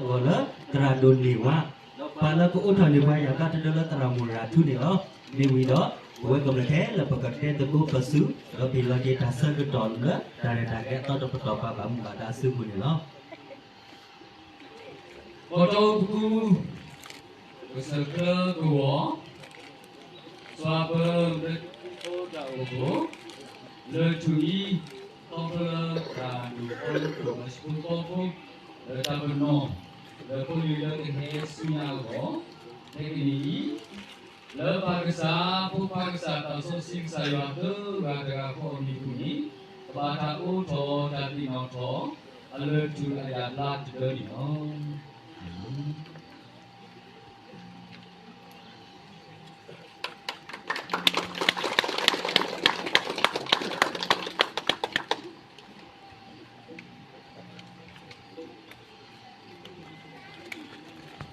အဂီၢ်လၢ သရၣ်ဒိၣ်န့ၢ်ဝါ, ပှၤလၢကအိးထီၣ်န့ၢ်ပှၤယၤဘျါတဒၢလၢသရၣ်မုၣ်ရၤထူန့ၣ်လီၤ. မ့ၢ်ဝံၤဒီး ပဝဲကမျၢၢ်ခဲလၢာ် ပကတဲသကိးပသူ ဒီးပဟ့ၣ်လီၤက့ၤတၢ်ဆၢကတီၢ်လၢ တၢ်ရဲၣ်တၢ်ကျဲၤအသီတပတီၢ် ပှၤဘၣ်မူဘၣ်ဒါအစုပူၤန့ၣ်လီၤ. ကီၢ်တီအူပကူ, ကစၢၢ်ချၢကဝီၤ, သွၣ်ပၢၢ်လၢတၢ်အိၣ်ဖှိၣ်, လၢထူၣ်အံၤ, ခီဖျိလၢတၢ်ဒိၣ်ထီၣ်လၢပှၤဟံၣ်ဖိဃီဖိ, လၢတၢ်ပနီၣ်, လၢဖိလံၤလၢကဟဲဆူညါအဂီၢ်, ခဲကနံၣ်အံၤ, လၢပၢ်ကစၢ်, ဖိခွါကစၢ်, သးစီဆှံကစၢ်ယွၤသၢဂၤတဂၤဃီအမံၤအပူၤန့ၣ်, ကဘၣ်တၢ်အိးထီၣ်တၢ်သ့ၣ်နီၣ်ထီၣ် အလၢထူၣ်အယၣ်ဘျါတဒၢန့ၣ်လီၤ.